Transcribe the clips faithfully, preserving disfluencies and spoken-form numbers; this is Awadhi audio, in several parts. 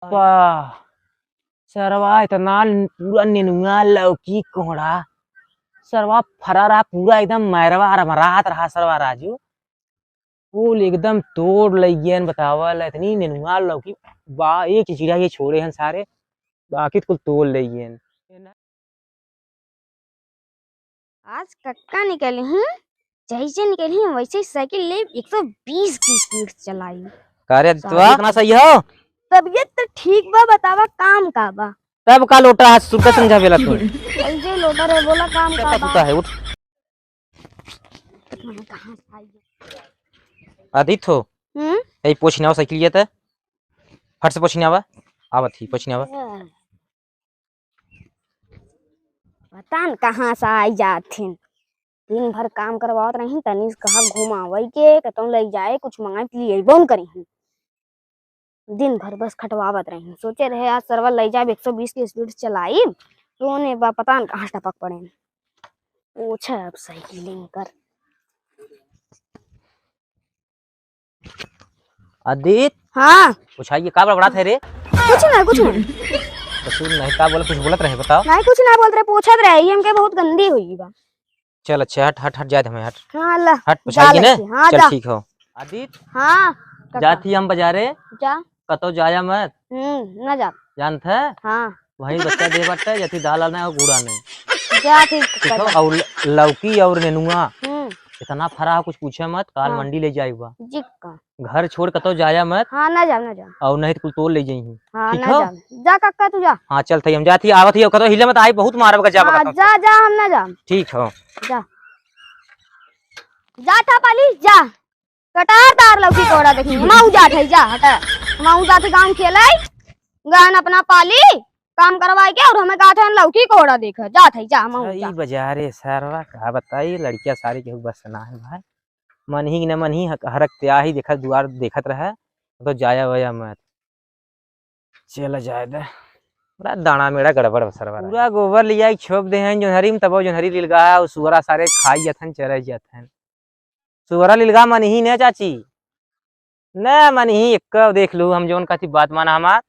पा, सरवा इतना न-, पूरा नेनुआ लौकी कोहड़ा, सरवा फरा रहा, पूरा एकदम मैरवा रमरात रहा सरवा राजू। कुल एकदम तोड़ लइगेन, बतावल इतनी नेनुआ लौकी बा, एक चिचिड़ा ये छोड़े हन सारे, बाकी त कुल तोड़ लइगेन। आज कक्का निकली ही, जैसे निकली ही वैसे ही साइकिल ले एक सौ बीस की स्पीड से चलाई। का रे आदित्यवा, सारे इतना सही हो? तबीयत तो ठीक बा, बतावा काम का बा? तब का लोटा हाथ सुरका समझा बेला तू? ऐसे लोटा रे, बोला काम का बा? है, उठ। कहाँ से आई? आदित हो। हम्म? यही पोछने आवा साइकिल ये ते। फट से पोछने आवा। आवत ही पोछने आवा। पता न कहाँ से आई जात हिन। दिन भर काम करवावत रही, तनी से कहा घुमावई के, कतौ लई जाए, कुछ मंगाई पी अइबो न करी। दिन भर बस खटवावत रही। सोचे रहे आज सरवा लई जाब, एक सौ बीस की स्पीड से चलाइब, तो ओने बा पता न कहाँ से टपक पड़े। पोछे अब साइकिल इनकर। आदित। हाँ। पोछाई के का बड़बड़ात है रे? कुछ ना, कुछ ना। कसूर नहीं, का बोला, कुछ बोलत रहे, बताओ। नहीं, कुछ ना बोलत रहे, पोछत रहे, ये हमके बहुत गंदी हुई बा। चल अच्छा, हट, हट, हट, जाए दे हमें, हट। हाँ, ला। हट, जा पोछाई के ने? लेके, हाँ, चल जा। ठीक हो। आदित। हाँ, काका। जात ही हम बाजारे। जा। कतौ जाया मत। हम्म, ना जा। जानत है? हाँ। वही बच्चा दे बट्टे, जथी दाल आने और गुड़ आने। जा ठीक ठीक हो, काका। और ल-, लौकी और नेनुआ। हम्म। इतना फरा हो, कुछ पूछे मत, काल हाँ। मंडी ले जाए हुआ। जी का। घर छोड़ कतौ जाया मत। हाँ, ना जा, ना जा। और नहीं तो कुल तोड़ ले जाई। हाँ, ठीक ना हो? जा। जा काका, तू जा। हाँ, चल थई, हम जात ही, आवत ही, कतौ हिले मत, आई बहुत मारब का, जा हाँ, बगत जा, जा, हम ना जा। ठीक हो। जा। जा था पाली, जा। कटार तार लौकी कोड़ा देखी, हम आऊ जात है, जा, हटा। हम आऊ जात है गाँव खेलाई, गहन अपना पाली, काम करवाई के, और हमें कहत है लौकी कोड़ा देख, जात है, जा, हम आऊ अच्छा, जा। ई बाजारे सरवा का बताई, लड़किया सारी केहू बस ना है भाई। मनही कि न मनही, हक-, हरक त्याही देखत, दुआर देखत रहे, तो जाया वाया मत। चला जाए दे। बड़ा दाना मेड़ा गड़बड़ बा सरवा। पूरा गोबर लिया के छोप दे हैं जोन्हरी में, तबो जोन्हरी लिलगा है, और सुअरा सारे खाई जात हैं, चरे जात हैं। सुअरा लिलगा मनही ने चाची। न मनही एक देख लू, हम जौन कहती बात माना हमार।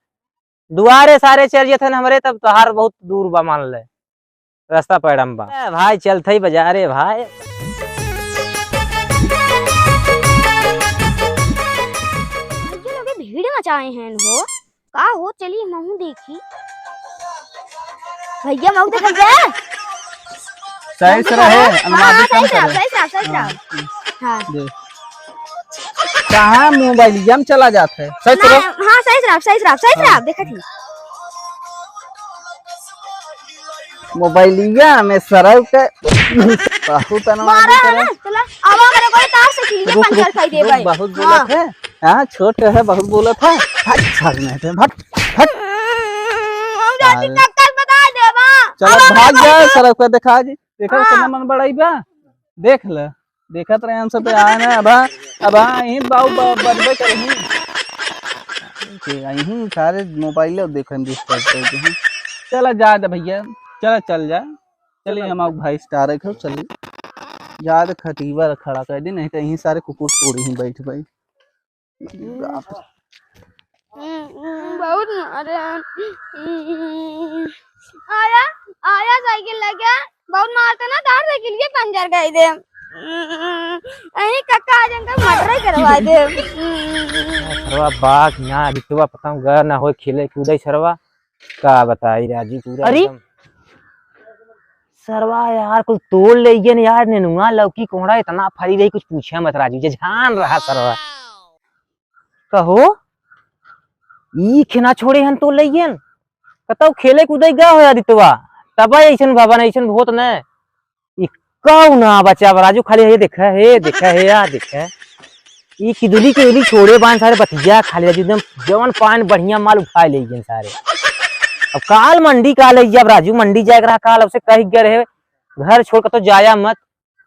दुआरे सारे चर जात हैं हमरे, तब तोहार बहुत दूर बा मान ले। रास्ता पैडम बा। ए भाई, चलत हई बाजारे भाई। भैया लोग भीड़ मचाए हैं हो। का हो, चली महू देखी। भैया महू देखल जाए। सही से रहे, हाँ, अनुवाद हाँ, कम सही से रहे। रहो, सही से रहो, सही से रहो। हाँ। हाँ। दे। कहाँ मोबाइलिया में चला जात है? सही से ना, रहो। हाँ, सही से रहो, सही से रहो, सही से रहो, हाँ। देखत ही। मोबाइलिया में सरऊ के बहुत अनवानी मारा है करे। ना, चला, अब हमरे कोई तार से किलिया रुक, रुक, पंचर कर दे रुक, भाई। बहुत हाँ। बोलत है। हाँ, छोट है, बहुत बोलत है। हट, भाग नहीं थे, हट, हट। हम जाती अरे। टक्कर बता देबा। चला, अब हमरे भाग कोई जा, तार सरऊ के देखा जी। देखा हाँ। कितना मन बड़ाई बा। देख ले। देखत रहे हम सब आए ना, अब, अब यहीं बाऊ ब-, बनबे करही। के यहीं सारे मोबाइल देखे में डिस्टर्ब कर दे हैं। चला जा दे भैया, चला चल जा। चलिए हम आउ भाई स्टार रखे, चलिए। जा दे खटीवर खड़ा कर दे, नहीं तो यहीं सारे कुकुर तोड़े ही बैठ भाई। बाप रे। हम्म, हम्म, बहुत मारे हैं। हम्म, आया, आया साइकिल लेके, बहुत मारते ना, तार साइकिल के पंचर कर दे। हम्म, यही कक्का आज इनका मर्डर ही करवा दे। हम्म। अरे बाप, ना बिटुआ पता हूँ घर ना होए, खेले कूदे सरवा, का बताई राजू, पूरा अरे! एकदम। सरवा यार, कुल तोड़ ले गए यार, नेनुआ, लौकी, कोहड़ा इतना फरी रही, कुछ पूछे मत राजू, जे जान रहा सरवा। कहो, ई खेना छोड़े हन तो लइयन। कतौ खेले कूदे गा हो आदितवा। तब ऐसन भवन, ऐसन होत न। ई कौ ना बचा बा राजू, खाली हे देखा, हे देखा, हे आ देखा। ई किदुली किदुली छोड़े बान सारे बतिया, खाली राजू एकदम जवन पान बढ़िया माल उठाए ले गए सारे। अब काल मंडी काल है, अब राजू मंडी जाए रहा काल, उसे कह गए रहे, घर छोड़ कतौ जाया मत।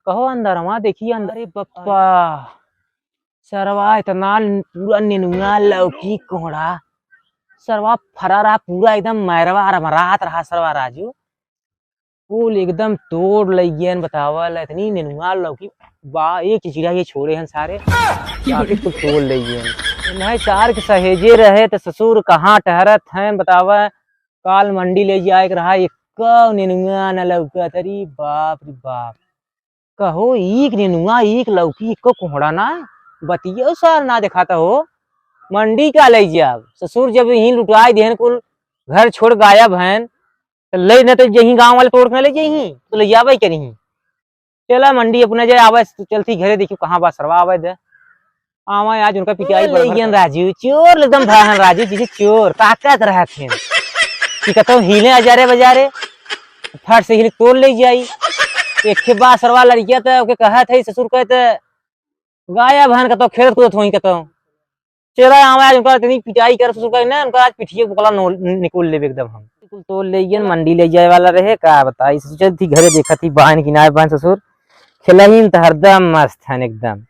कहो अंदर, वहाँ देखिए अंदर। अरे बप्पा। सरवा इतना न-, पूरा नेनुआ, लौकी, कोहड़ा, सरवा फरा रहा, पूरा एकदम मैरवा रमरात रहा सरवा राजू। कुल एकदम तोड़ लइयन, बतावल, इतनी नेनुआ, लौकी, बा, एक चिचिड़ा ये छोड़े हन सारे, बाकी कुल तोड़ लइयन। नहीं, सार के सहेजे रहे त ससुर कहाँ टहरत हैं, बतावा। काल मंडी ले जाए के रहा, एक्को नेनुआ न लौकत। अरे बाप रे बाप, कहो एक नेनुआ, एक लौकी, एक्को कोहड़ा ना। बतियो सार ना देखाता हो। मंडी का ले जाब, ससुर जब यहीं लुटाए देहन कुल, घर छोड़ गायब हैं, तो ले न तो यहीं गाँव वाले तोड़ के न ले जाइहीं, तो ले जाबे के नहीं। चला मंडी अपना जाए, आवे चलती घरे, देखियो कहाँ बा सरवा, आवे दे। आवा आज उनका पिटाई ले बड़ गन राजू, चोर एकदम धरा हन राजू, जैसे चोर ताकत रहत हैं कि कतौ हिले अजारे बजारे, फट से हिले तोड़ ले जाई। एक ठे बा सरवा लड़किया त ओके कहत है, ससुर कहत गायब हन, कतौ खेलत कूदत होई कतौ। चला आवा आज उनका इतनी पिटाई कर ससुर कहत ना, उनका आज पिठिए बोकला नो-, निकोल लेबे एकदम हम। बिल्कुल तोड़ ले गन, मंडी ले जाए वाला रहे, का बताई, सोचत थी घरे देखत थी बहन की नाय बहन ससुर खेलहिन त हरदम मस्त हन एकदम।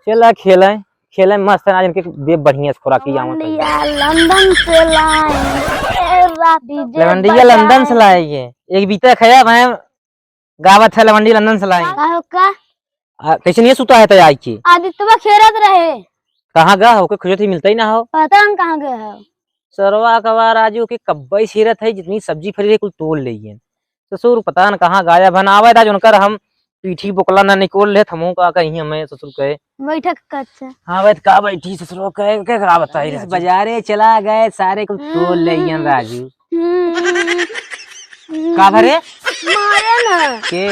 चला खेलें, खेलें मस्त हन, आज इनके देब बढ़िया से खुराकी जामा लवंडिया लंदन से लाए, ए राती जे लवंडिया लंदन से लाए ये। एक बीता खया भाई गावत है लवंडी लंदन से लाई। का हो का? आ, कैसे नहीं सुता है तो आई के? आदित्यवा खेलत रहे। कहाँ गया हो? कोई खोजत ही मिलता ही ना हो। पता न कहाँ गया है। सरवा कवा राजू के कब्बई सीरत है, जितनी सब्जी फरी रही कुल तोड़ ले गए। ससुर पता न कहाँ गायब हन। आवे आज उनकर हम पीठी बोकला ना निकोल ले, हमहू का कहीं हमें ससुर कहे। बैठक कच्चा। हाँ, बैठ का बैठी ससुर कहे, के का बताई इस राजू? बाजारे चला गए, सारे कुल तोड़ ले गए राजू। हम्म। का भरे? मारे ना। के?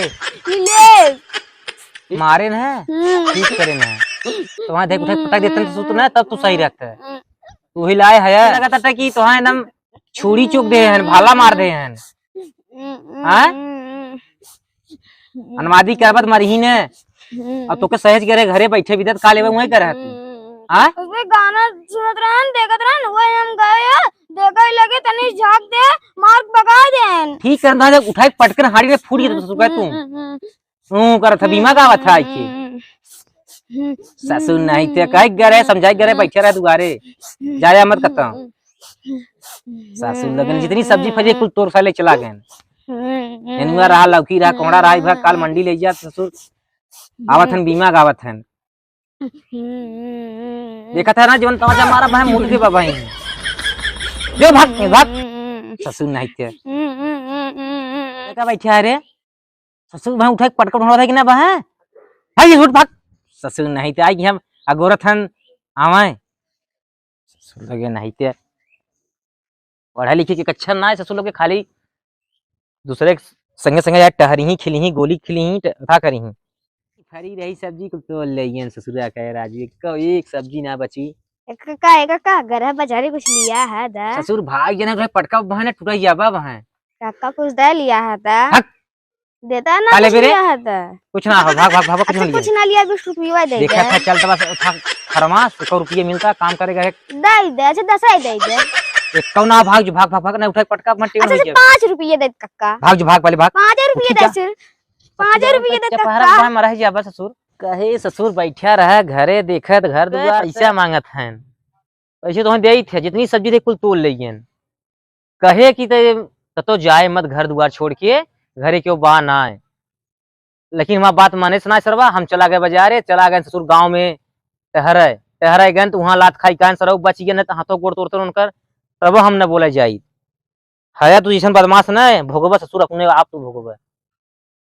मिले। मारे ना? हम्म। ठीक करे ना। तो वहाँ देख उठा पटक देते हैं तो सुत ना, तब तू सही रहता है। हम्म। तू ही लाए है। लगा था कि तो हाँ एकदम छुरी चुक दे हैं, भाला मार दे हैं। हम्म। हाँ? हम्म। अनवादी करबत मरही ने। हम्म। अब तोके सहेज करे घरे बैठे बिदत का लेवे वहीं करे तू। हम्म। हाँ? उसमें गाना सुनत रहन, देखत रहन, वही हम गए, देखे लगे, तनी झाँक दे, मार के भगा देन। ठीक कर, ना जब उठाए के पटकन हाड़ी में फूट गया तो सुखा तू। हम्म, हम्म, हम्म। ऊँ करत है, बीमा का आवत है आई के। हम्म। ससुर नहीं ते कहे गरे, समझाए गरे, बैठे रहे दुआरे। जाया मत कतौ। ससुर लगन जितनी सब्जी फरी कुल तोड़ साले चला गए। नेनुआ रहा, लौकी रहा, कोहड़ा रहा, ई भा काल मंडी ले जा ससुर। आवत हन बीमा गावत हन। देखत है ना जवन तमाचा मारा भाई मुंह के बाबा ही। जो भाग, भाग। ससुर नहीं ते। का बैठे है रे? ससुर भाई उठा के पटक उठा कि ना बा, हैं? भाग, ये उठ, भाग। ससुर नहीं ते आई कि हम अगोरत हन आवाए। ससुर लगे नहीं ते। पढ़े लिखे के कच्छा ना है ससुर लोग के, खाली दूसरे के संगे संगे यार टहरी ही, खिली ही, गोली खिली ही, ट-, का करी ही। फरी रही सब्जी को तोड़ ले गए ससुरा कहे राजू, एक, एक सब्जी ना बची। एक का, एक का, घर है बाजारे कुछ लिया है दा। ससुर भाग जना रहे पटका बहन टूटा जाबा बहन। काका कुछ दे लिया है दा। हट। देता ना का कुछ लेबे रे? लिया है दा। कुछ ना हो, भाग, भाग, भाग, कुछ अच्छा, ना कुछ लिया। ना लिया, बीस रुपया दे देखा दे। था, चलता बस, था, फरमास, एक रुपया मिलता, काम करेगा, एक। दे दे, अच्छा, दस ही दे दे। एक कौन ना भाग जो, भाग, भाग, भाग, ना उठा के पटका, मत अच्छा, टेबल अच्छा, नीचे। पाँच रुपया दे काका। भाग जो, भाग, पहले भाग। पाँच रुपया उठ दे जा। सिर। पाँच रुपया दे चपहरा काका। बहन मरही जाबा ससुर। कहे ससुर बैठा रहा घरे देखत घर दुआर पैसा मांगत हैं। पैसे तो हम देइत है, जितनी सब्जी रहे कुल तोड़ ले गए। कहे कि ते कतो जाए मत घर दुआर छोड़ के, घरे केहू बा ना आए। लेकिन हमार बात माने से ना सरवा, हम चला गए बाजारे, चला गए ससुर गाँव में टहरे, टहरे गए तो वहाँ लात खाई कान सरऊ बच गए, नहीं तो हाथों गोड़ तोड़ते उनकर, तब हम न बोले जाई। हया तू जैसन बदमाश न भोगबा ससुर अपने आप तू भोगबा।